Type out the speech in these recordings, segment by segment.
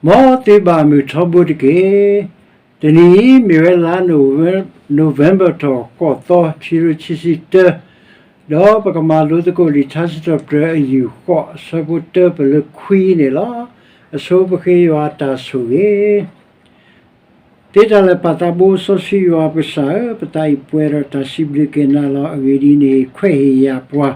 မ်သုဘၣ်မုၢ်ထီဘိတက့ၢ်. တနံၤအံၤမ့ၢ်ဝဲလါ November ထီၣ်ဃိးသီ ခံကထိခံဆံတၢ, ဒီးပကမၤလိသကိးလံာ်ထါစံးထီၣ်ပတြၢၤအယူၢ်ဃိး အဆၢဖိတၢပလၢခွံန့ၣ်လီၤ. အဆိပဃ့ယွၤအတၢ်ဆိၣ်ဂ့ၤ သ့တၢ်လၢာ်ပၢ်သးဘိစီဆှံယွၤ ပကစၢ်ဧၢ, ပသးအံၤပှဲၤဒီးတၢ်စံးဘျုးက့ၤနၤလီၤ. အဂ့ၢ်ဒ်အံၤန့ၣ် ခွဲးဟ့ၣ်ယာ်ပှၤ,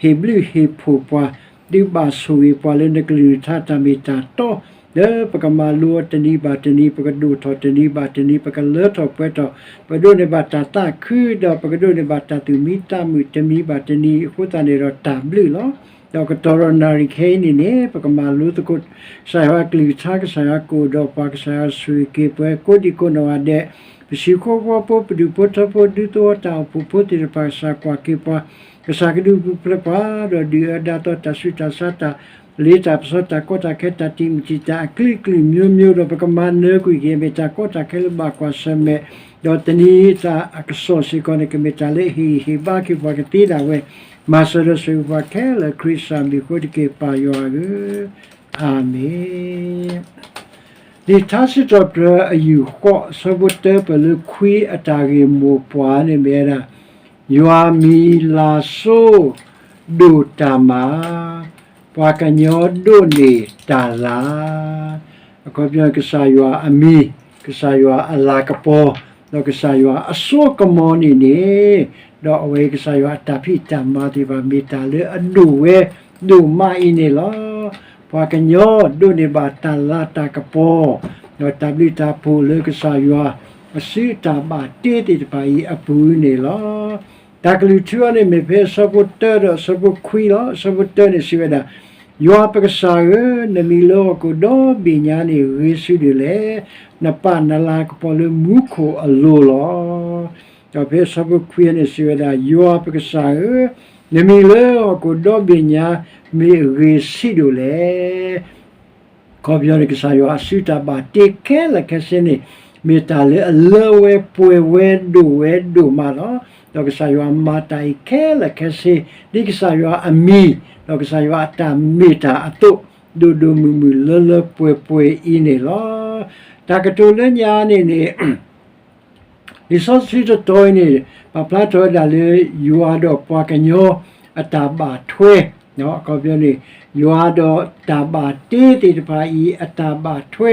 ဟ့ၣ်ဘျုးဟ့ၣ်ဖှိၣ်ပှၤ, ဒုးဘၣ်ဆိၣ်ဂ့ၤပှၤလၢနကလုၢ်နကထါတၢ်မ့ၢ်တၢ်တီ, လၢပကမၤလိအီၤတနံၤဘၣ်တနံၤ, ပကဒိၣ်ထီၣ်တနံၤဘၣ်တနံၤ, ပကလၢထီၣ်ပှဲၤထီၣ်, ပကဒိးန့ၢ်ဘၣ်တၢ်သးခု, ဒီးပကဒိးန့ၢ်ဘၣ်တၢ်သူၣ်မံသးမုာ်တနံၤဘၣ်တနံၤ, အဃိသတးန့ၣ်ဒီးတၢ်ဘျုးလီၤ. ဒီးကတီၢ်ဒီးနၣ်ရံၣ်ခဲအံၤန့ၣ်န့ၣ် ပကမၤလိသကိး ကစၢ်ယွၤအကလုၢ်ကထါ, ကစၢ်ယွၤကအိၣ်ဒီးပှၤ, ကစၢ်ယွၤဆိၣ်ဂ့ၤက့ၤပှၤကိးဒံကိးနီၢ်ဂၤဒဲး, ပှၤစံၣ်ဃီဖိဖိ, ပဒူၣ်ဖိထၢဖိ, ဒူသဝီတၢ်အိၣ်ဖှိၣ်ဖိသ့ၣ်တဖၣ်, ကစၢ်ကွၢ်က့ၤပှၤ, ကစၢ်ကဒုးပူၤဖျဲးပှၤ, ဒီးဒုးအၢဒါသီတၢ်ဆူးတၢ်ဆါ, တၢ်လ့တၢ်ပစီ, တၢ်ကီတၢ်ခဲ, တၢ်တံာ်မုၢ်တံာ်တာ်အကလုာ်ကလုာ်မျိုးမျိုး, ဒီးပကမၤနၢၤကွံာ်က့ၤ မ့ၢ်တၢ်ကီတၢ်ခဲလၢဘၣ်ကွၢ်ဆၢၣ်မဲာ်, ဒီးတနံၤအံၤတၢ်အကစီၣ်စ့ၢ်ကီးန့ၣ် ကမ့ၢ်တၢ်လၢအဟ့ၣ်ဂံၢ်ဟ့ၣ်ဘါက့ၤပှၤကသ့ဒၣ်ဝဲ, မၤစၢၤဒီးဆိၣ်ဂ့ၤပှၤခဲလၢာ် ခရံာ်ကစၢ်မံၤအဃိတက့ၢ်, ပၢ်ယွၤဧၢ, အၤမ့ၣ်. လံာ်ထါစံးထီၣ်ပတြၢၤအယူၢ်ဃိး အဆၢဖိတၢပလၢခွံအတၢ်ဂ့ၢ်မိၢ်ပှၢ်န့ၣ်မ့ၢ်ဝဲဒၣ်, ယွၤမံၤလၤစိ ဒိၣ်တၢ်မၤ, ပှၤကညီဒိးန့ၢ်တၢ်လၤ. အခီပညီ ကစၢ်ယွၤအမံၤ, ကစၢ်ယွၤအလၤကပီၤ, ဒီးကစၢ်ယွၤအစိကမီၤန့ၣ်န့ၣ်, ဒီးအဝဲကစၢ်ယွၤအတၢ်ဖံးတၢ်မၤသ့ၣ်တဖၣ် မ့ၢ်တၢ်လၢအဒိၣ်ဝဲဒိၣ်မးအံၤန့ၣ်လီၤ. ပှၤကညီဒိးန့ၢ်ဘၣ်တၢ်လၤတၢ်ကပီၤ, ဒီးတၢ်ဘျုးတၢ်ဖှိၣ်လၢကစၢ်ယွၤ အစုတၢ်ဘၣ်တ့သ့ၣ်တဖၣ်အံၤအပူၤန့ၣ်လီၤ. တၢ်ကလုၢ်ထူအီၤန့ၣ်မ့ၢ်ဖဲအဆၢဖိတၢဒီးအဆၢဖိခွံလီၤ. အဆၢဖိတၢန့ၣ်စံးဝဲဒၣ်, ယွၤပကစၢ်ဧၢ, နမံၤလၢဟီၣ်ခိၣ်ဒီဘ့ၣ်ညါန့ၣ်ဂ့ၤဆံးဒိၣ်လဲၣ်. နပာ်နလၤကပီၤလၢမူခိၣ်အလိၤလီၤ. ဒီးဖဲအဆၢဖိခွံန့ၣ်စံးဝဲဒၣ်, ယွၤပကစၢ်ဧၢ, နမံၤလၢဟီၣ်ခိၣ်ဒီဘ့ၣ်ညါမ့ၢ်အဂ့ၤဆံးဒိၣ်လဲၣ်. အခီပညီန့ၣ် ကစၢ်ယွၤအစုတၢ်ဘၣ်တ့ခဲလၢာ်ခဲဆ့န့ၣ် မ့ၢ်တၢ်လၢအလၢဝဲပှဲၤဝဲဒိၣ်ဝဲဒိၣ်မးလီၤ. ဒီးကစၢ်ယွၤမၤတၢ်အံၤခဲလၢာ်ခဲဆ့ ဒ်ကစၢ်ယွၤအမံၤ, ဒီးကစၢ်ယွၤအတၢ်မ့ၢ်တၢ်အသိး, ဒိၣ်ဒိၣ်မုၢ်မုၢ်လၢလၢပှဲၤပှဲၤအံၤန့ၣ်လီၤ. တၢ်ကတိၤလၢညါန့ၣ်န့ၣ် လံာ်စီဆှံတတီၤအံၤန့ၣ် ပာ်ဖျါထီၣ်ဝဲဒၣ်လၢယွၤဒီးပှၤကညီအတၢ်ဘၣ်ထွဲ, အခီပညီန့ၣ် ယွၤဒီးတၢ်ဘၣ်တ့သ့ၣ်တဖၣ်အံၤအတၢ်ဘၣ်ထွဲ,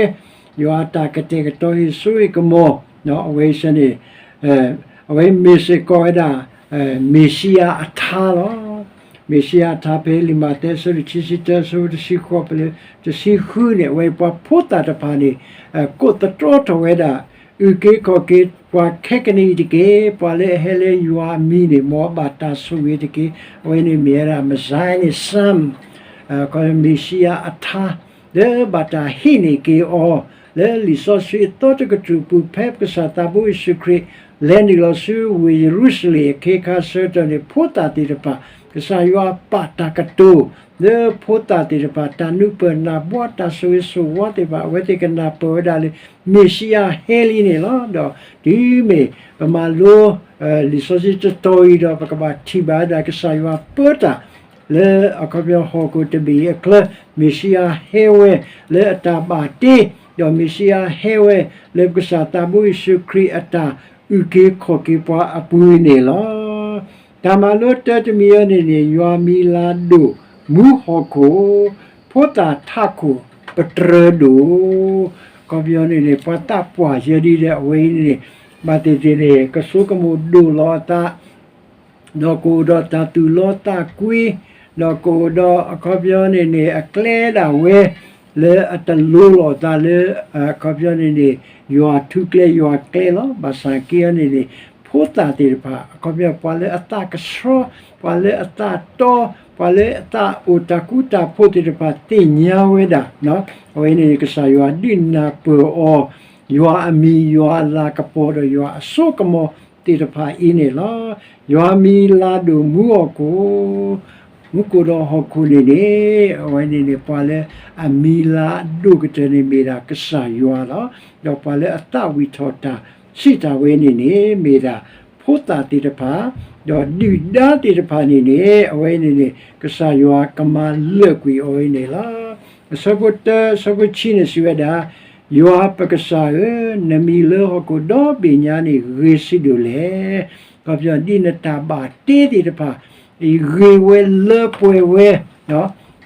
ယွၤအတၢ်ကတဲာ်ကတီၤဟ့ၣ်စိဟ့ၣ်ကမီၤ, အဝဲအံၤန့ၣ် အဝဲမ့ၢ်စ့ၢ်ကီးဝဲဒၣ် မ့ၤၡံအၤအထါလီၤ. မ့ၤၡံအၤအထါဖဲလံာ်မးသဲအဆၢဒိၣ်ခံဆံတၢ အဆၢဖိတဆံဃိး ပလၢတဆံဃုန့ၣ် အဝဲပှၤဖိသၣ်တဖၣ်န့ၣ် ကိးသတြီထီၣ်ဝဲဒၣ် အုၣ်က့ၤခီၣ်က့ၤပှၤခဲကနံၣ်အံၤတက့ၢ်. ပှၤလၢအဟဲလၢယွၤအမံၤန့ၣ် မ်အဘၣ်တၢ်ဆိၣ်ဂ့ၤတက့ၢ်. အဝဲန့ၣ်မ့ၢ်ဝဲဒၣ် Messianic Psalm မ့ၤၡံအၤအထါ လၢဘၣ်တၢ်ဟံးန့ၢ်က့ၤအီၤ လၢလံာ်စီဆှံအသီတကတြူၢ်ပူၤ ဖဲပကစၢ်သးဘိယ့ၣ်ၡူးခရံာ် လဲၤနုာ်လီၤဆူဝ့ၢ်ယရူၤၡလ့ၣ်အခ့အခါအဆၢကတီၢ်န့ၣ် ဖိသၣ်သ့ၣ်တဖၣ် ကစၢ်ယွၤပာ်တၢ်ကတိၤ လၢဖိသၣ်သ့ၣ်တဖၣ် တၢ်နၢ်ပၢၢ်နၢ်ဘှါ တၢ်ဆိၣ်ဂ့ၤဆိၣ်ဝါသ့ၣ်တဖၣ် အဝဲသ့ၣ်ကနၢ်ပၢၢ်ဝဲဒၣ်လၢ မ့ၤၡံအၤဟဲလံန့ၣ်လီၤ. ဒီးတုၤမ့ၢ်ပမၤလိ လံာ်စီဆှံတတီၤအံၤဒီး ပကဘၣ်ထံၣ်ဘၣ်ဝဲဒၣ် ကစၢ်ယွၤပၢတၢ် လၢအခီပညီဟီၣ်ခိၣ်တဘ့ၣ်အံၤအချၢ မ့ၤၡံအၤဟဲဝဲ လၢအတၢ်ဘၣ်တ့, ဒီးမ့ၤၡံအၤဟဲဝဲ လၢပကစၢ်သးဘိယ့ၣ်ၡူးခရံာ်အတၢ်အုၣ်က့ၤခီၣ်က့ၤပှၤအပူၤန့ၣ်လီၤ. တၢ်မၤလိတၢတမံၤအံၤန့ၣ်န့ၣ် ယွၤမံၤလၤဒိၣ်မူဟီၣ်ခိၣ်, ဖိသၣ်ထးခိၣ်ပတြၢၤဒိၣ်, အခီပညီန့ၣ်န့ၣ် ပှၤသးပှၢ်ယဲဒ်ဒီး အဝဲအံၤန့ၣ်န့ၣ် ဘၣ်သ့ၣ်သ့ၣ်န့ၣ် ကဆိကမိၣ်ဒိၣ်လီၤအသး ဒီးကအိၣ်ဒီးတၢ်သူၣ်လီသးကွံ, ဒီးကအိၣ်ဒီးအခီပညီန့ၣ်န့ၣ် အကျဲဒၣ်ဝဲ လၢအတလိၤလိာ်သးလၢ အခီပညီန့ၣ်န့ၣ် ယွၤထူကျဲယွၤကျဲလီၤ. ဘၣ်ဆၣ်က့အီၤန့ၣ်န့ၣ် ဖိသၣ်သ့ၣ်တဖၣ် အခီပညီ ပှၤလၢအသးကဆှီ, ပှၤလၢအသးတီ, ပှၤလၢအသးအိၣ်တၢ်ကူတၢ်ဖိးသ့ၣ်တဖၣ်သ့ၣ်ညါဝဲဒၣ် အဝဲန့ၣ်န့ၣ် ကစၢ်ယွၤဒုးနၢ်ပၢၢ်အီၤ ယွၤအမံၤ ယွၤအလၤကပီၤဒီးယွၤအစိကမီၤသ့ၣ်တဖၣ်အံၤန့ၣ်လီၤ. ယွၤမံၤလၤဒိၣ်မူဟီၣ်ခိၣ်, မူခိၣ်ဒီးဟီၣ်ခိၣ်န့ၣ်န့ၣ် အဝဲန့ၣ်န့ၣ် ပှၤလၢအမံၤလၤဒိၣ်ကတၢၢ်န့ၣ်မ့ၢ်ဒၣ်ကစၢ်ယွၤလီၤ. ဒီးပှၤလၢအသးဝံၣ်ထီၣ်တၢ်စံးတၢ်ဝဲန့ၣ်န့ၣ် မ့ၢ်ဒၣ်ဖိသၣ်သ့ၣ်တဖၣ်, ဒီးဒုၣ်ဒါသ့ၣ်တဖၣ်န့ၣ်န့ၣ် အဝဲန့ၣ်န့ၣ် ကစၢ်ယွၤကမၤလၢာ်ကွံာ်အီၤဝဲန့ၣ်လီၤ. အဆၢဖိတၢ အဆၢဖိဆံန့ၣ်စံးဝဲဒၣ်, ယွၤပကစၢ်ဧၢ, နမံၤလၢဟီၣ်ခိၣ်ဒီဘ့ၣ်ညါန့ၣ် ဂ့ၤဆံးဒိၣ်လဲၣ်. ခီဖျိဒ်နတၢ်ဘၣ်တ့သ့ၣ်တဖၣ် အံၤဂ့ၤဝဲလၢပှဲၤဝဲ,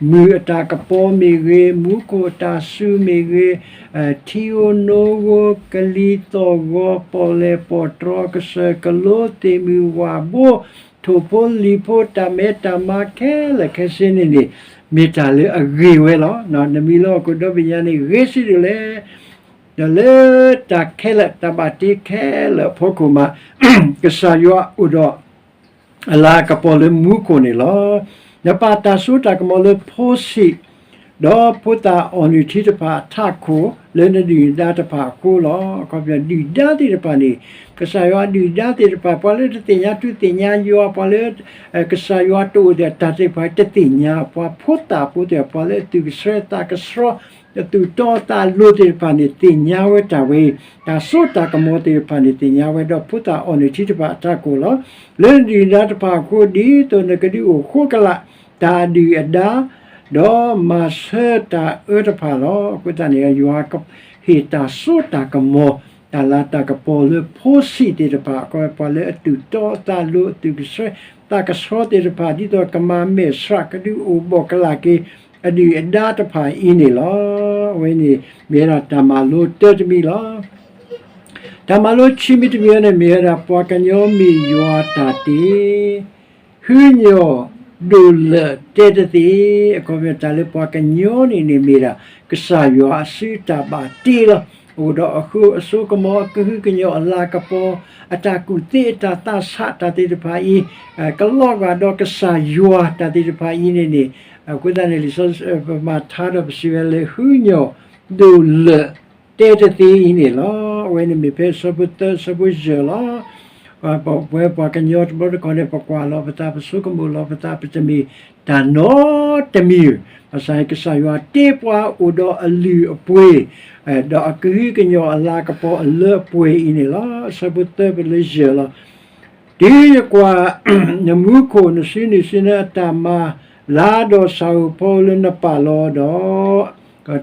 မုၢ်အတၢ်ကပီၤမ့ၢ်ဂ့ၤ, မူခိၣ်အတၢ်စူၤမ့ၢ်ဂ့ၤ, ထံဧိၤနိဧိၤ, ကလံၤသီၣ်ဂီၤ, ပီၣ်လဲၣ်ပီၣ်တြီၤ, ကစၢၢ်ကလိ, သ့ၣ်မုၢ်ဝၣ်ဘိ, ထိၣ်ဖိလံၣ်ဖိ, တၢ်မဲတၢ်မါခဲလၢာ်ခဲဆ့န့ၣ်န့ၣ်, မ့ၢ်တၢ်လၢအဂ့ၤဝဲလီၤ. နမံၤလၢဟီၣ်ခိၣ်ဒီဘ့ၣ်ညါန့ၣ် ဂ့ၤဆံးဒိၣ်လဲၣ်. ဒီးလၢတၢ်ခဲလၢာ် တၢ်ဘၣ်တ့ခဲလၢာ်အဖီခိၣ်မး, ကစၢ်ယွၤအိၣ်ဒီး အလၤကပီၤလၢမူခိၣ်န့ၣ်လီၤ. နပာ်တၢ်စိတၢ်ကမီၤလၢဖိဆံး, ဒီးဖိသၣ်အီၣ်နုၢ်ထံတဖၣ်အထးခိၣ် လၢနဒုၣ်နဒါတဖၣ်အဃိလီၤ. အခီပညီဒုၣ်ဒါသ့ၣ်တဖၣ်န့ၣ်, ကစၢ်ယွၤဒုၣ်ဒါသ့ၣ်တဖၣ် ပှၤလၢတသ့ၣ်ညါထူသ့ၣ်ညါယွၤ, ပှၤလၢ ကစၢ်ယွၤတအိၣ်ဒီးတၢ်သ့ၣ်တဖၣ်တသ့ၣ်ညါ, ပှၤဖိသၣ်ဖိသ့ၣ်တဖၣ် ပှၤလၢအသူၣ်ကဆှီသးကဆှီ, အသူၣ်တီသးလိၤသ့ၣ်တဖၣ်န့ၣ် သ့ၣ်ညါဝဲတၢ်ဝဲအံၤ, တၢ်စိတၢ်ကမီၤသ့ၣ်တဖၣ်န့ၣ် သ့ၣ်ညါဝဲဒီးဖိသၣ်အီၣ်နုၢ်ထံတဖၣ်အထးခိၣ်လီၤ. လၢနဒုၣ်နဒါတဖၣ်အဃိ ဒ်သိးနကဒုးအိၣ်ဃိကလာ် တၢ်အဒုၣ်အဒါ ဒီးမၤဆၢတၢ်အၢတဖၣ်လီၤ. အဃိသတးန့ၣ် ယွၤဟ့ၣ်တၢ်စိတၢ်ကမီၤ, တၢ်လၤတၢ်ကပီၤလၢဖိဆံးသ့ၣ်တဖၣ်, အခီပညီလၢအသူၣ်တီသးလိၤ အသူၣ်ကဆှီသးကဆှီသ့ၣ်တဖၣ် ဒ်သိးကမၤမဲာ်ဆှး ကဒုးအိၣ်ဘှီၣ်ကလာ်က့ၤ အဒုၣ်အဒါတဖၣ်အံၤန့ၣ်လီၤ. အဝဲန့ၣ် မ့ၢ်ဝဲဒၣ်တၢ်မၤလိတၢတမံၤလီၤ. တၢ်မၤလိခံမံၤတမံၤန့ၣ် မ့ၢ်ဝဲဒၣ် ပှၤကညီမ့ၢ်ယွၤတၢ်တ့ ဟုညိးဒိၣ်လၢာ်တဲတသ့, အခီပညီတၢ်လၢပှၤကညီန့ၣ်န့ၣ်မ့ၢ်ဒၣ် ကစၢ်ယွၤအစုတၢ်ဘၣ်တ့လီၤ. အိၣ်ဒီးအဃိအစိကမီၤ အကဟုကညီၢ် အလၤကပီၤ အတၢ်ကူၣ်သ့ အတၢ်သးဆး တၢ်သ့ၣ်တဖၣ်အံၤ ကလီၤဂာ်ဒီးကစၢ်ယွၤ တၢ်သ့ၣ်တဖၣ်အံၤန့ၣ်န့ၣ်, အဃိသတးန့ၣ် လံာ်စီဆှံပမၤထါဒီးပစံးဝဲလၢ ဟုညိးဒိၣ်လၢာ်တဲတသ့အံၤန့ၣ်လီၤ. အဝဲန့ၣ်မ့ၢ်ဖဲအဆၢဖိသၢ အဆၢဖိယဲၢ်လီၤ. ပဝဲပှၤကညီတဘျီတခီၣ်န့ၣ် ပကွၢ်လီၤပသး ပဆိကမိၣ်လီၤပသး ပတမ့ၢ်တၢ်နီတမံၤ, ဘၣ်ဆၣ်ကစၢ်ယွၤတ့ပှၤအိၣ်ဒီးအလုၢ်အပှ့ၤ, ဒီးအကဟုကညီၢ်အလၤကပီၤအလၢအပှဲၤအံၤန့ၣ်လီၤ. အဆၢဖိသၢ ပလၢယဲၢ်လီၤ. တုၤယကွၢ်နမူခိၣ် နစုနုၢ်စုနၢအတၢ်မၤ လါဒီးဆၣ်ဧိၤဖီဧိၤလၢနပာ်လီၤဒီး,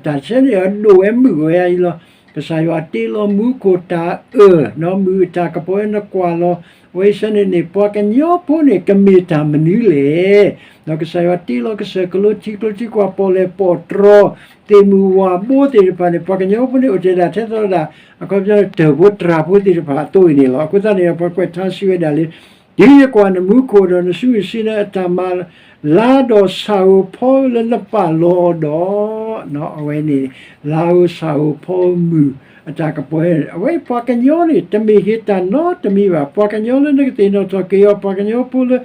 တၢ်ဆၢန့ၣ်အဒိၣ်ဝဲမုာ်ဝဲအံၤလီၤ. ကစၢ်ယွၤတ့လီၤမူခိၣ်တၢ်အၢၣ် မုၢ်အတၢ်ကပီၤလၢနကွၢ်လီၤ, အဝဲဆၢန့ၣ်န့ၣ် ပှၤကညီဖိန့ၣ် ကမ့ၢ်တၢ်မနုၤလဲၣ်. ဒီးကစၢ်ယွၤတ့လီၤကစၢၢ်ကလိ ထံကျိထံကွာ် ပီၣ်လဲၣ်ပီၣ်တြီၤ သ့ၣ်မုၢ်ဝၣ်ဘိသ့ၣ်တဖၣ်န့ၣ် ပှၤကညီဖိန့ၣ် အိၣ်ထဲဒၣ်ထဲသိးဒၣ် အခီပညီ တၢၢ်ဖိတြၢ်ဖိသ့ၣ်တဖၣ်အသိးအံၤန့ၣ်လီၤ. အဃိသတးန့ၣ် ပှၤကွဲးထါစံးဝဲဒၣ်လၢ တုၤယကွၢ်နမူခိၣ်ဒီးနစုနုၢ်စုနၢအတၢ်မၤ လါဒီးဆၣ်ဧိၤဖီဧိၤလၢနပာ်လီၤအီၤဒီး, အဝဲန့ၣ် လါဧိၤဆၣ်ဧိၤဖီဧိၤမုၢ်အတၢ်ကပီၤ, အဝဲပှၤကညီန့ၣ် တမ့ၢ်က့ၤတၢ်နီတမံၤဘၣ်. ပှၤကညီလၢနကသ့ၣ်နီၣ်ထီၣ်က့ၤအီၤ, ပှၤကညီဖိလၢ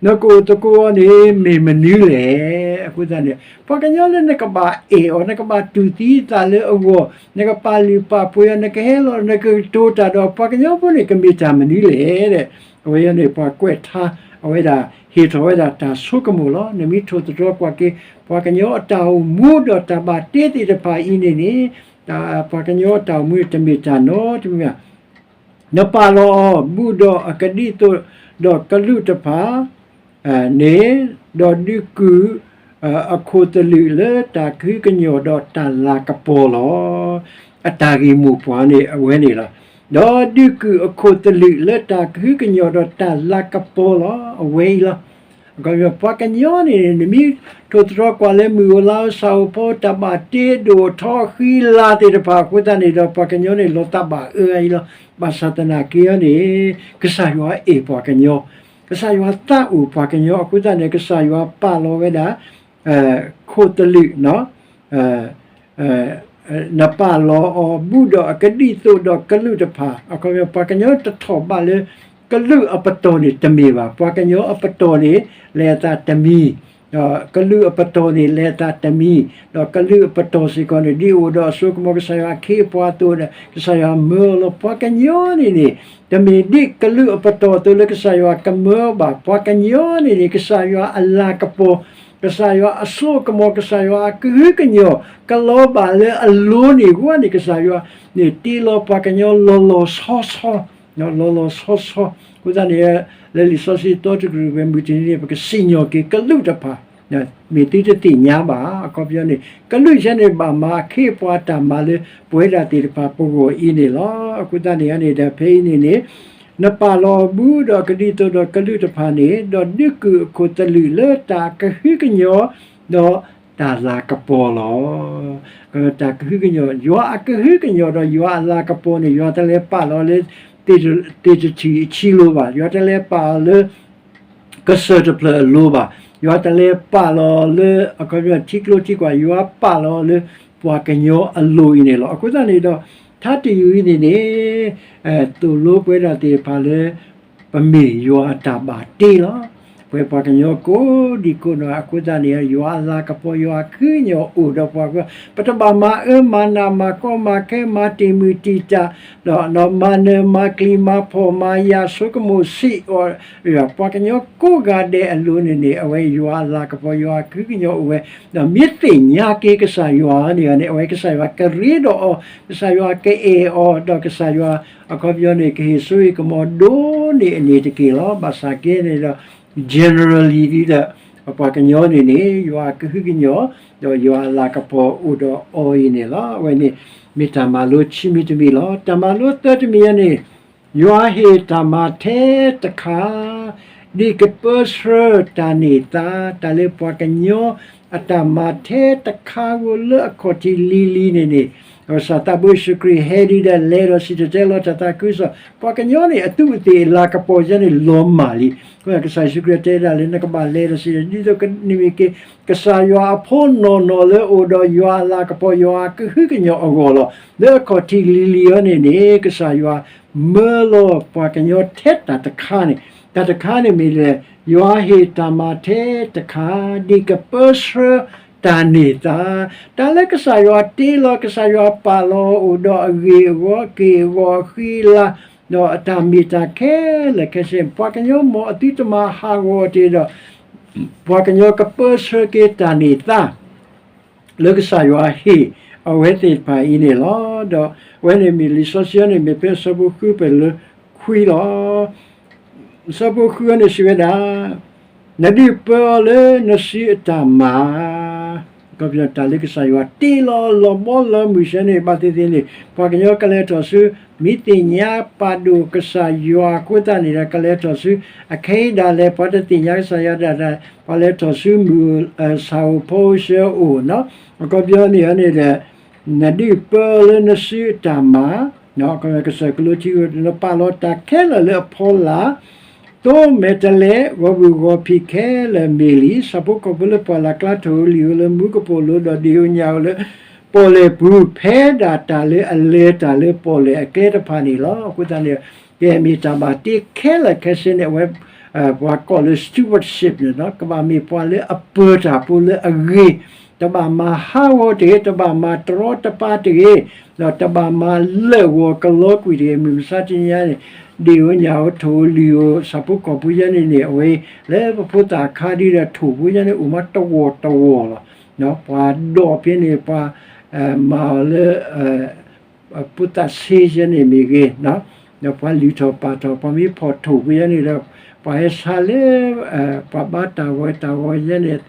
နကအိၣ်သကိးအီၤန့ၣ် မ့ၢ်မနုၤလဲၣ်. အဃိသတးန့ၣ် ပှၤကညီလၢနကဘၣ်အဲၣ်အီၤ, နကဘၣ်တူၢ်သံသးလၢအဂီၢ်, နကပာ်လုၢ်ပာ်ပှ့ၤအီၤ, နကဟဲလီၤ, နကကတိၤတၢ်ဒီး ပှၤကညီဖိန့ၣ် ကမ့ၢ်တၢ်မနုၤလဲၣ်. အဝဲန့ၣ် ပှၤကွဲးထါ အဝဲဒၣ် ဟ့ၣ်ထီၣ်ဝဲဒၣ်တၢ်ဆိကမိၣ်လီၤ. နမ့ၢ်ထိၣ်သတြီၤကွၢ်က့ၤ ပှၤကညီအတၢ်အိၣ်မူဒီးတၢ်ဘၣ်တ့သ့ၣ်တဖၣ်အံၤန့ၣ်န့ၣ်, ပှၤကညီအတၢ်အိၣ်မူန့ၣ် တမ့ၢ်တၢ်နီတမံၤဘၣ်. နပာ်လီၤအီၤ ဘူးဒီးအကဒံၣ်သိးဒီးကလူးတဖၣ် န့ၣ်, ဒီးဒုးကုၢ်အခိၣ်သလုးလၢတၢ်ကဟုကညီၢ်ဒီးတၢ်လၤကပီၤလီၤ. အတၢ်ဂ့ၢ်မိၢ်ပှၢ်န့ၣ် အဝဲန့ၣ်လီၤ. ဒီးဒုးကုၢ်အခိၣ်သလုးလၢတၢ်ကဟုကညီၢ်ဒီးတၢ်လၤကပီၤလီၤ. အဝဲအံၤလီၤ. ပှၤကညီန့ၣ် နမ့ၢ်ထိၣ်သတြီၤကွၢ်လၢမုၢ်ဧိၤလါဧိၤ ဆၣ်ဧိၤဖီဧိၤ တၢ်ဘၣ်တ့ဒိၣ်ထီၣ်ဃံလၤသ့ၣ်တဖၣ်အဃိသတးန့ၣ်ဒီး ပှၤကညီန့ၣ် လီၤသးဘၣ်အၢအံၤလီၤ. ဘၣ်ဆၣ်သနာ်က့အံၤန့ၣ် ကစၢ်ယွၤအဲၣ်ပှၤကညီ, ကစၢ်ယွၤသးအိၣ်ပှၤကညီအဃိသတးန့ၣ် ကစၢ်ယွၤပာ်လီၤဝဲဒၣ် ခိၣ်သလုး နပာ်လီၤအီၤဘူးဒီးအကဒံၣ်သိးဒီးကလူးတဖၣ်, အခီပညီ ပှၤကညီတထီၣ်ဘးလၢ ကလူးအပတီၢ်န့ၣ်တမ့ၢ်ဘၣ်. ပှၤကညီအပတီၢ်န့ၣ် လဲၤအသးတမံၤ, ဒီးကလူးအပတီၢ်န့ၣ် လဲၤအသးတမံၤ, ဒီးကလူးအပတီၢ်စ့ၢ်ကီးန့ၣ် ဒ်အိၣ်ဒီးအစိကမီၤကစၢ်ယွၤအခ့အပှၤအသိးဒီး ကစၢ်ယွၤမၢအီၤလီၤ. ပှၤကညီန့ၣ်န့ၣ် တမ့ၢ်ဒ်ကလူးအပတီၢ်အသိးလၢကစၢ်ယွၤကမၢအီၤဘၣ်. ပှၤကညီန့ၣ်န့ၣ် ကစၢ်ယွၤအလၤကပီၤ, ကစၢ်ယွၤအစိကမီၤ, ကစၢ်ယွၤအကဟုကညီၢ် ကလီၤဘၣ်လၢအလိၤန့ၣ် ဝဲန့ၣ် ကစၢ်ယွၤန့ၣ် တ့လီၤပှၤကညီလီၤလီၤဆီဆီ, လီၤလီၤဆီဆီ. အဃိသတးန့ၣ် လၢလံာ်စီဆှံတီတကရူၢ် ဝဲမုၢ်တနံၤန့ၣ် ပကစံၣ်ညီၣ်က့ၤကလူးတဖၣ် မ့ၢ်သုတသ့ၣ်ညါဘၣ် အခီပညီန့ၣ် ကလုာ်ဆၢန့ၣ်ဘၣ်မၤအခ့အပှၤတၢ်မၤလၢပဝဲဒၣ်သ့ၣ်တဖၣ်ပဂီၢ်အံၤန့ၣ်လီၤ. အဃိသတးန့ၣ်န့ၣ်ဒီး ဖဲအံၤန့ၣ်န့ၣ် နပာ်လီၤအဘူးဒီးကဒ်သိးဒီးကလုာ်တဖၣ်န့ၣ် ဒီးဒုးကုာ်အခိၣ်သလုးလၢတၢ်ကဟုကညီၤ ဒီးတၢ်လၤကပီၤလီၤ. တၢ်ကဟုကညီၤ ယွၤအကဟုကညီၤဒီးယွၤအလၤကပီၤန့ၣ် ယွၤတလဲၤပာ်လီၤလၢ သ့ၣ်တထံၣ်အဆံလိၤဘၣ်, ယွၤတလဲၤပာ်အီၤလၢ ကစၢၢ်တဖျၢၣ်အလိၤဘၣ်, ယွၤတလဲၤပာ်လီၤလၢ အခီပညီထံကျိထံကွၢ်, ယွၤပာ်လီၤလၢပှၤကညီအလိၤအံၤန့ၣ်လီၤ. အဃိသတးန့ၣ်ဒီး ထါတယုၢ်အံၤန့ၣ်န့ၣ် သိၣ်လိပဝဲဒၣ်သ့ၣ်တဖၣ်လၢ ပမ့ၢ်ယွၤအတၢ်ဘၣ်တ့လီၤ. ပဝဲပှၤကညီကိးဒံကိးနီၢ် အဃိသတးန့ၣ် ယွၤအလၤကပီၤ ယွၤအကဟုကညီၤအိၣ်ဒီးပှၤကညီ, ပတဘၣ်မၤအၢမၤနး မၤကီမၤခဲ မၤတံာ်မုၢ်တံာ်တာ် ဒီးမၤနၢၤမၤကျံၤ မၤဖှီၣ်မၤယာ် ဆိကမိၣ်စံးအီၤ, ပှၤကညီကိးဂၤဒဲးအလိၤန့ၣ်န့ၣ် အဝဲယွၤအလၤကပီၤ ယွၤအကဟုကညီၤအိၣ်ဝဲ, ဒီးမ့ၢ်သ့ၣ်ညါက့ၤကစၢ်ယွၤန့ၣ်န့ၣ် အဝဲကစၢ်ယွၤကရ့ဒီးအီၤ, ကစၢ်ယွၤကအဲၣ်အီၤ ဒီးကစၢ်ယွၤ အခီပညီန့ၣ် ကဟ့ၣ်စိဟ့ၣ်ကမီၤဒိၣ်န့ၢ်အန့ၣ်တက့ၢ်လီၤ. ဘၣ်ဆၣ်က့န့ၣ်ဒီး generally ဒ်ဒီး ပှၤကညီန့ၣ်န့ၣ် ယွၤကဟုကညီၤ ဒီးယွၤအလၤကပီၤအိၣ်ဒီးအီၤအံၤန့ၣ်လီၤ. အဝဲန့ၣ် မ့ၢ်တၢ်မၤလိခံမံၤတမံၤလီၤ. တၢ်မၤလိသၢတမံၤအံၤန့ၣ် ယွၤဟ့ၣ်တၢ်မၤထဲတခါ ဒ်ကပၢဆှၢတၢ်န့ၢ်သါ, တၢ်လၢပှၤကညီအတၢ်မၤထဲတခါဧိၤလၢအခီၣ်ထံးလံၤလံၤန့ၣ်န့ၣ် ကစၢ်သးဘိယ့ၣ်ၡူးခရံာ်ဟဲဒ်ဒီးလဲၤဒီးစံၣ်တဲၤတဲလီၤတၢ်သးခုကစီၣ်, ပှၤကညီန့ၣ်အသူးအသ့ၣ်အလၤကပီၤယဲန့ၣ်လီၤမၢ်လံ. အဃိကစၢ်ယ့ၣ်ၡူးခရံာ်တဲဒၣ်လၢနကဘၣ်လဲၤဒီးစံၣ်တဲၤ ဒ်သိးနမ့ၢ်က့ၤ ကစၢ်ယွၤအဖိနီၢ်နီၢ်လၢအိၣ်ဒီးယွၤအလၤကပီၤ ယွၤအကဟုကညီၤအဂီၢ်လီၤ. လၢအခီၣ်ထံးလံၤလံၤအံၤန့ၣ်န့ၣ် ကစၢ်ယွၤမၢလီၤပှၤကညီထဲတၢ်တခါန့ၣ်, တၢ်တခါန့ၣ်မ့ၢ်လဲၣ်, ယွၤဟ့ၣ်တၢ်မၤထဲတခါ ဒ်ကပၢဆှၢတၢ်န့ၢ်သါ, တၢ်လၢကစၢ်ယွၤတ့လီၤ ကစၢ်ယွၤပာ်လီၤအိၣ်ဒီးအဂ့ၢ်အဂီၢ် အက့ၢ်အဂီၤ အဃံအလၤ ဒီးအတၢ်မ့ၢ်တၢ်ခဲလၢာ်ခဲဆ့ ပှၤကညီမ်အသုတမၤဟးဂီၤတ့ၢ်ဒီး ပှၤကညီကပၢဆှၢက့ၤတၢ်န့ၢ်သါ လၢကစၢ်ယွၤဟ့ၣ်အဝဲသ့ၣ်တဖၣ်အံၤန့ၣ်လီၤ. ဒီးအဝဲန့ၣ်မ့ၢ်လံာ်စီဆှံန့ၣ် မ့ၢ်ဖဲအဆၢဖိဃုပၢၢ်လၢခွံလီၤ. အဆၢဖိဃုန့ၣ်စံးဝဲဒၣ်, နဒုးပၢအီၤလၢနစုအတၢ်မၤ တၢ်လၢကစၢ်ယွၤတ့လီၤလီၤဘီလီၤမုၢ်ဆၢန့ၣ် ဘၣ်သ့ၣ်သ့ၣ်န့ၣ် ပှၤကညီကလဲၤထီၣ်ဆူ မ့ၢ်သ့ၣ်ညါပာ်ဒိၣ်ကစၢ်ယွၤအဃိသတးန့ၣ်ဒီး ကလဲၤထီၣ်ဆူ အခဲအံၤဒၣ်လဲာ် ပှၤတသ့ၣ်ညါကစၢ်ယွၤဒၣ် ပှၤလဲၤထီၣ်ဆူမုၢ်ဆၣ်ဧိၤဖိဆၢအိၣ်နီၤ အခီပညီန့ၣ်န့ၣ်ဒီး နဒုးပၢအီၤလၢနစုအတၢ်မၤ ကစၢၢ်ကလိထံဧိၤ နပာ်လီၤတၢ်ခဲလၢာ်လၢအဖီလာ် သိမဲာ်တဲးလဲး ဂီၤဘုၣ်ဂီၤဖံးခဲလၢာ်မ့ၢ်လံ, ဆၣ်ဖိကီၢ်ဖိလၢပှၢ်လၢ်ကျါ ထိၣ်ဧိၤလံၣ်ဧိၤလၢမူကပိာ်လိၤ ဒီးဒ့ၣ်ဧိၤညၣ်ဧိၤလၢပီၣ်လဲၣ်ပူၤ ဖဲဒၣ်တၢ်လၢအလဲၤတၢ်လၢပီၣ်လဲၣ်အကျဲတဖၣ်န့ၣ်လီၤ. အဃိသတးန့ၣ် ကမ့ၢ်တၢ်ဘၣ်တ့ခဲလၢာ်ခဲဆ့န့ၣ် အဝဲ ပှၤကိးလၢ stewardship န့ၣ် ကဘၣ်မ့ၢ်ပှၤလၢအပၢတၢ်ဖိလၢအဂ့ၤ, တဘၣ်မၤဟးဂီၤတဂ့ၤ, တဘၣ်မၤတရီတပါတဂ့ၤ, ဒီးတဘၣ်မၤလၢာ်ဂီၤကလီကွံာ်တဂ့ၤ. မုၢ်မဆါတနံၤညါန့ၣ် ဒ့ၣ်ဧိၤညၣ်ဧိၤ ထိၣ်ဧိၤလံၣ်ဧိၤ ဆၣ်ဖိကီၢ်ဖိယဲန့ၣ်န့ၣ် အဝဲ လၢပဖိသၣ်ခါဒ်ဒီး ထိၣ်ဖိယဲန့ၣ် အိၣ်မးတဝီၢ်တဝီၢ်လီၤ. ပှၤဒိးဖဲန့ၣ် ပှၤမၤအီၤလၢ ဖိသၣ်ဆ့ယဲန့ၣ်မ့ၢ်ဂ့ၤ, ဒီးပှၤလုၢ်ထီၣ်ပာ်ထီၣ် ပှၤမ့ၢ်ဖီၣ်ထိၣ်ဖိယဲန့ၣ်ဒီး ပှၤဟဲဆါလၢ ပှၤဘါတၢ်ဂီၤတၢ်ဂီၤယဲန့ၣ်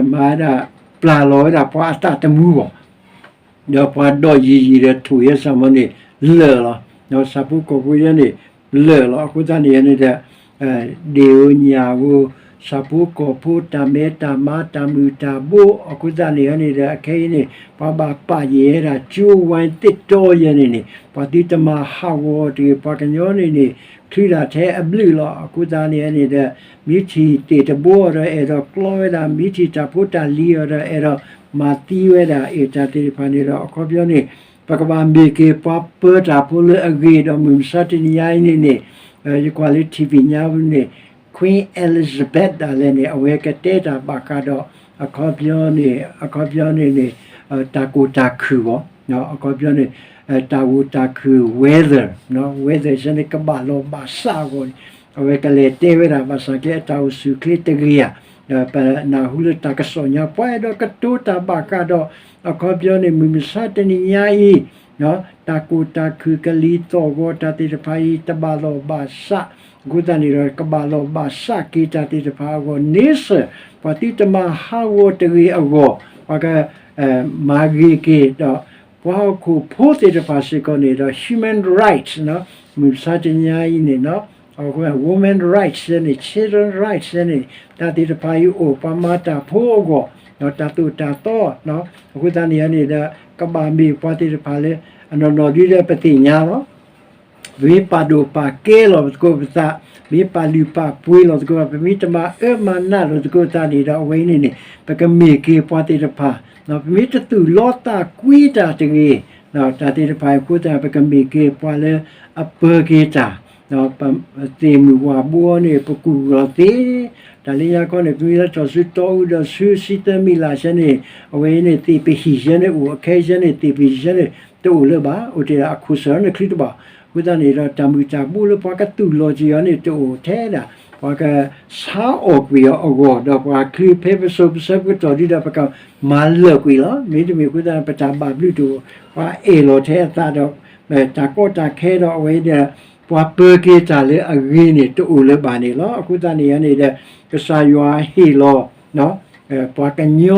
မၤဝဲဒၣ် ပျၢ်လီၤဝဲဒၣ်ပှၤအသးသမူအဂီၢ် ဒီးပှၤဒိးယံာ်ယံာ်ဒီးထိၣ်ယဲစ့ၢ်မ့ၢ်န့ၣ် လၢာ်လီၤ. ဒီးဆၣ်ဖိကီၢ်ဖိယဲန့ၣ် လၢာ်လီၤ. အဃိသတးန့ၣ်န့ၣ်ဒီး ဒ့ၣ်ဧိၤညၣ်ဧိၤ ဆၣ်ဖိကီၢ်ဖိ တၢ်မဲတၢ်မါ တၢ်မုၢ်တၢ်ဘိ အဃိသတးန့ၣ်န့ၣ်ဒီး အခဲအံၤန့ၣ် ပှၤဘၣ်ပာ်ယဲၤဒၣ် ကၠိဝဲသ့ၣ်တီယဲန့ၣ်န့ၣ် ပှၤသုတမၤဟးဂီၤတဂ့ၤ. ပှၤကညီန့ၣ်န့ၣ် ချုးဒၣ်ထဲအဘျုးလီၤ. အဃိသတးန့ၣ်န့ၣ်ဒီး မ့ၢ်ထံၣ်သ့ၣ်တဘိအီၤဒီး အဲၣ်ဒိးကျီဝဲဒၣ်, မ့ၢ်ထံၣ်တၢ်ဖိတၢ်လံၤအီၤဒီး အဲၣ်ဒိးမၤသံဝဲဒၣ်. အ့ၣ် တၢ်သ့ၣ်တဖၣ်န့ၣ်ဒီး အခီပညီန့ၣ် ပကဘၣ်မ့ၢ်က့ၤပှၤပၢတၢ်ဖိလၢအဂ့ၤဒီး မုၢ်မဆါတနံၤညါအံၤန့ၣ်န့ၣ် ယကွၢ်လၢ ထံၣ်ဖံၣ်ညါပူၤန့ၣ် Queen Elizabeth ဒၣ်လဲာ်န့ၣ် အဝဲကတဲတၢ်ဘၣ်ဃးဒီး အခီပညီန့ၣ် အခီပညီန့ၣ်န့ၣ် တၢ်ကိၢ်တၢ်ခုၣ်ဘၣ်, အခီပညီန့ၣ် တၢ်ဂိၢ်တၢ်ခုၣ် weather, weather စ့ၢ်န့ၣ်ကဘၣ်လီၤဘၣ်စးအဂီၢ်န့ၣ် အဝဲကလဲၤတဲဝဲဒၣ် ဘၣ်ဆၣ်က့အတၢ်အိၣ်ဆူၣ်ချ့တဂ့ၤဧါ. ပနၢ်ဟူလၢတၢ်ကစီၣ်ညါ ပှၤအဲၣ်ဒိးကတိၤတၢ်ဘၣ်ဃးဒီး အခီပညီန့ၣ် မုၢ်မဆါတနံၤညါအံၤ တၢ်ကိၢ်တၢ်ခုၣ်ကလံၤသီၣ်ဂီၤတၢ်သ့ၣ်တဖၣ်အံၤ တဘၣ်လီၢ်ဘၣ်စး, အဃိသတးန့ၣ်ဒီး ကဘၣ်လီၢ်ဘၣ်စးက့ၤတၢ်သ့ၣ်တဖၣ်အဂီၢ်န့ဆၢၣ်, ပှၤသုတမၤဟးဂီၤတဂ့ၤအဂီၢ်, ပှၤက မၤဂ့ၤက့ၤဒီး ပှၤဟီၣ်ခိၣ်ဖိသ့ၣ်တဖၣ်စ့ၢ်ကီးန့ၣ်ဒီး human rights မုၢ်မဆါတနံၤအံၤန့ၣ် women rights န့ၣ် children rights န့ၣ် တၢ်သ့ၣ်တဖၣ်အံၤအိၣ် ပှၤမၤတၢ်ဖိအဂီၢ် ဒီးတၢ်သိၣ်တၢ်သီ အဃိသတးန့ၣ်န့ၣ်ဒီး ကဘၣ်မ့ၢ်ပှၤသ့ၣ်တဖၣ်လၢ အနီၢ်နီၢ်ဒ်ဒီးပသ့ၣ်ညါလီၤ. ပမ့ၢ်ပာ်ဒိၣ်ပာ်ကဲလီၤသကိးပသး, ပမ့ၢ်ပာ်လုၢ်ပာ်ပှ့ၤလီၤသကိး, ပမ့ၢ်တမၤအၢမၤနးလိာ်သကိးသးန့ၣ်ဒီး အဝဲအံၤန့ၣ်န့ၣ် ပကမ့ၢ်က့ၤပှၤသ့ၣ်တဖၣ်, ပမ့ၢ်တသူၣ်လီသးကွံတၢ်တဂ့ၤ, တၢ်သ့ၣ်တဖၣ်အံၤအဃိသတး ပကမ့ၢ်က့ၤပှၤလၢအပၢက့ၤတၢ်, ပသ့ၣ်မုၢ်ဝၣ်ဘိအီၤန့ၣ် ပကူၣ်လီၤသ့, တၢ်လၢညါခီန့ၣ် ပမ့ၢ်လၢထီၣ်ဆူတီအူဒီးဆူဆံသၢမံၤလၢ်ဆဲန့ၣ် အဝဲအံၤန့ၣ် သ့ၣ်ပဟံၣ်ဆဲန့ၣ်အိၣ်, အခဲအံၤဆဲန့ၣ် သ့ၣ်ပဟံၣ်ဆဲန့ၣ် တအိၣ်လၢၤဘၣ်, အိၣ်တ့ၢ်ဒၣ်အခိၣ်စၢၤန့ၣ်ချုးတဘၣ်, အဃိသတးန့ၣ်ဒီး တၢ်မုၢ်တၢ်ဘိလၢပှၤကသူၣ်လီၤက့ၤအီၤန့ၣ် တအိၣ်ထဲဒၣ် ပှၤကဆါအီၣ်ကွံာ်အီၤအဂီၢ်, ဒီးပှၤချုးဖဲပစိၤပဆၢပကတီၢ်ဒ်ဒီး ပကမၤလၢာ်ကွံာ်လီၤ. မ့တမ့ၢ်အဃိသတး ပတၢ်ဘၣ်ဘျုးတအိၣ်, ပှၤအဲၣ်လီၤထဲအသးဒီး တၢ်ကီတၢ်ခဲဒီး အဝဲအံၤဒီး ပှၤပၢက့ၤတၢ်လၢအဂ့ၤန့ၣ် တအိၣ်လၢၤဘၣ်န့ၣ်လီၤ. အဃိသတးန့ၣ်န့ၣ်ဒီး ကစၢ်ယွၤဟ့ၣ်လီၤ ပှၤကညီ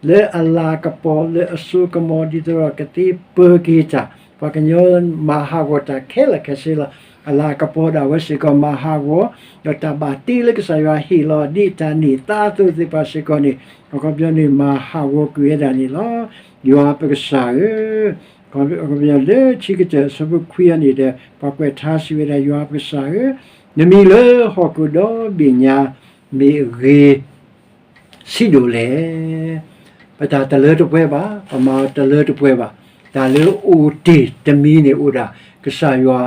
လၢအလၤကပီၤလၢအစိကမီၤ ဒ်သိးဒီးကသ့ပၢက့ၤတၢ်, ပှၤကညီမၤဟးဂီၤတၢ်ခဲလၢာ်ခဲဆ့လီၤ. အလၤကပီၤဒၣ်ဝဲစ့ၢ်ကီးမၤဟးဂီၤ, ဒီးတၢ်ဘၣ်တ့လၢကစၢ်ယွၤဟ့ၣ်လီၤ ဒ်တၢ်န့ၢ်သါအသိးသ့ၣ်တဖၣ်စ့ၢ်ကီးန့ၣ် အခီပညီန့ၣ် မၤဟးဂီၤကွံာ်ဝဲဒၣ်န့ၣ်လီၤ. ယွၤပကစၢ်ဧၢ, အခီပညီလၢခံကတၢၢ်အဆၢဖိခွံအံၤန့ၣ်ဒီး ပှၤကွဲးထါစံးဝဲဒၣ် ယွၤပကစၢ်ဧၢ, နမံၤလၢဟီၣ်ခိၣ်ဒီဘ့ၣ်ညါ မ့ၢ်အဂ့ၤ ဆံးဒိၣ်လဲၣ်. ပတၢ်တလၢတပှဲၤဘၣ်, ပမၤတလၢတပှဲၤဘၣ်. တၢ်လၢအိၣ်တ့ၢ်တမံၤန့ၣ်အိၣ်ဒၣ် ကစၢ်ယွၤ,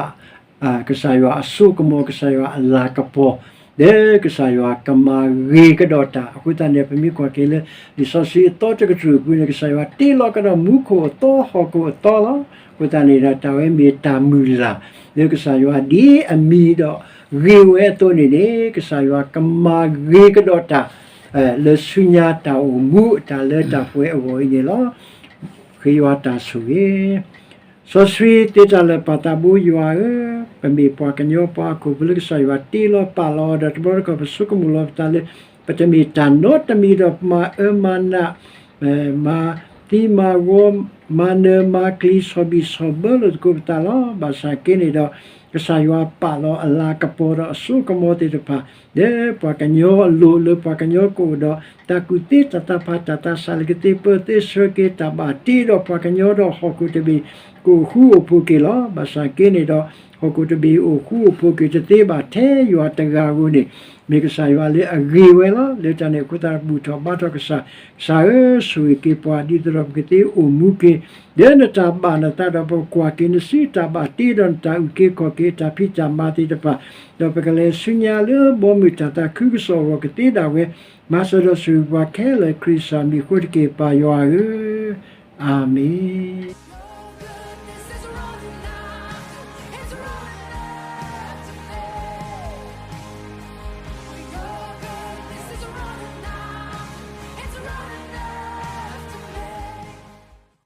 ကစၢ်ယွၤအစိကမီၤ, ကစၢ်ယွၤအလၤကပီၤ, ဒီးကစၢ်ယွၤကမၤဂ့ၤကဒီးတၢ်. အဃိသတးန့ၣ် ပမ့ၢ်ကွၢ်က့ၤလၢ လံာ်စီဆှံအသီတကတြူၢ်အပူၤန့ၣ် ကစၢ်ယွၤတ့လီၤကဒီးမူခိၣ်အသီ ဟီၣ်ခိၣ်အသီလီၤ. အဃိသတးန့ၣ်ဒီး တၢ်ဝဲမ့ၢ်တၢ်မုၢ်လၢ် လၢကစၢ်ယွၤဒ်အမံၤဒီး ဂ့ၤဝဲအသိးန့ၣ်န့ၣ် ကစၢ်ယွၤကမၤဂ့ၤကဒီးတၢ် လၢဆူညါတၢ်အိၣ်မူအတၢ်လၢတၢ်ပှဲၤအဂီၢ်အံၤန့ၣ်လီၤ. ဃ့ယွၤတၢ်ဆိၣ်ဂ့ၤ. စီဆှံသ့တၢ်လၢာ်ပၢ်သးဘိယွၤဧၢ, ပမ့ၢ်ပှၤကညီပှၤဟီၣ်ခိၣ်ဖိလၢကစၢ်ယွၤတ့လီၤပာ်လီၤအီၤဒီး တဘျီတခီၣ်ပဆိကမိၣ်လီၤပသးလၢ ပတမ့ၢ်တၢ်နီတမံၤဒီးပမၤအၢမၤနး မၤသံမၤဝီ မၤနၢၤမၤကျံၤ ဆီၣ်ဘံၣ်ဆီၣ်ဘၢလိာ်သကိးပသးလီၤ. ဘၣ်ဆၣ်က့န့ၣ်ဒီး ကစၢ်ယွၤပာ်လီၤအလၤကပီၤဒီးအစိကမီၤသ့ၣ်တဖၣ် လၢပှၤကညီအလိၤ လၢပှၤကညီကအိၣ်ဒီး တၢ်ကူၣ်သ့တၢ်သးဖး တၢ်သးစၢ်လၢကသ့ပၢသ့ဆှၢက့ၤ တၢ်ဘၣ်တ့ဒီးပှၤကညီဒီးဟီၣ်ခိၣ်တဘ့ၣ် ကအိၣ်ဃူအိၣ်ဖိးက့ၤလီၤ. ဘၣ်ဆၣ်က့န့ၣ်ဒီး ဟီၣ်ခိၣ်တဘ့ၣ်အိၣ်ဃူအိၣ်ဖိးက့ၤတသ့ဘၣ်ထဲယွၤတဂၤဧိၤန့ၣ် မ့ၢ်ကစၢ်ယွၤလၢအဂ့ၤဝဲလီၤ. လၢတၢ်န့ၣ်အဃိသတး ဘူၣ်ထီၣ်ဘါထီၣ်ကစၢ်, ကစၢ်ဧၢ, ဆိၣ်ဂ့ၤက့ၤပှၤ ဒ်သိးဒီးပကသ့အိၣ်မူက့ၤ လၢနတၢ်ဘၣ်နသးဒီး ပကကွၢ်က့ၤနစု တၢ်ဘၣ်တ့ဒီးနတၢ်အုၣ်က့ၤခီၣ်က့ၤ တၢ်ဖံးတၢ်မၤသ့ၣ်တဖၣ်, ဒီးပကလဲၤဆူညါလၢဘီမုၢ်တၢ်သးခုကစီၣ်အဂီၢ်ကသ့ဒၣ်ဝဲ, မၤစၢၤဒီးဆိၣ်ဂ့ၤပှၤခဲလၢာ် ခရံာ်ကစၢ်မံၤအဃိတက့ၢ် ပၢ်ယွၤဧၢ, အၤမ့ၣ်.